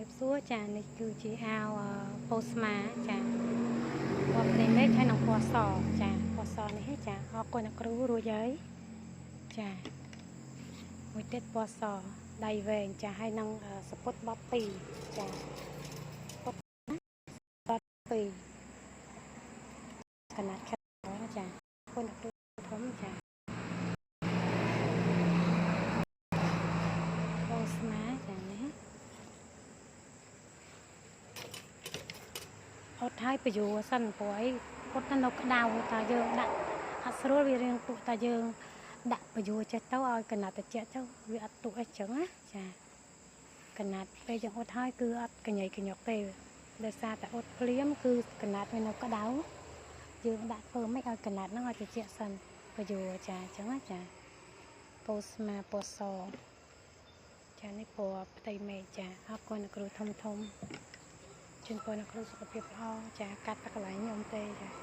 រាបសួរចានេះគឺជាអាវប៉ូស្មាចាពណ៌ផ្ទៃមេឃហើយនិងពណ៌សចាពណ៌សនេះចាអរគុណអ្នកគ្រូរួចហើយចាមួយទៀតពណ៌សដៃវែងចាហើយនឹងសពុតបត់2ចាពុតបត់2កណាត់ខិតចាអរគុណអ្នកគ្រូធំចាប៉ូស្មាចានេះអត់ហើយបញ្យួរសិនព្រោះអីអត់នៅក្តៅតើយើងដាក់អត់ស្រួលវារៀងពុះតើយើងដាក់បញ្យួរចេះទៅឲ្យកណាត់តិចទៅវាអត់ទុកអីចឹងណាចាកណាត់ពេលយើងអត់ហើយគឺអត់កញ៉ៃកញុកទេដោយសារតែអត់ភ្លាមគឺកណាត់វានៅក្តៅយើងដាក់ធ្វើម៉េចឲ្យកណាត់ហ្នឹងឲ្យតិចសិនបញ្យួរចាអញ្ចឹងណាចាពោស្មាពោសចានេះពណ៌ផ្ទៃមេឃចាអរគុណអ្នកគ្រូធំធំជូនពរអ្នកគ្រូសុខភាពល្អចាកាត់តែកន្លែងខ្ញុំទេចា។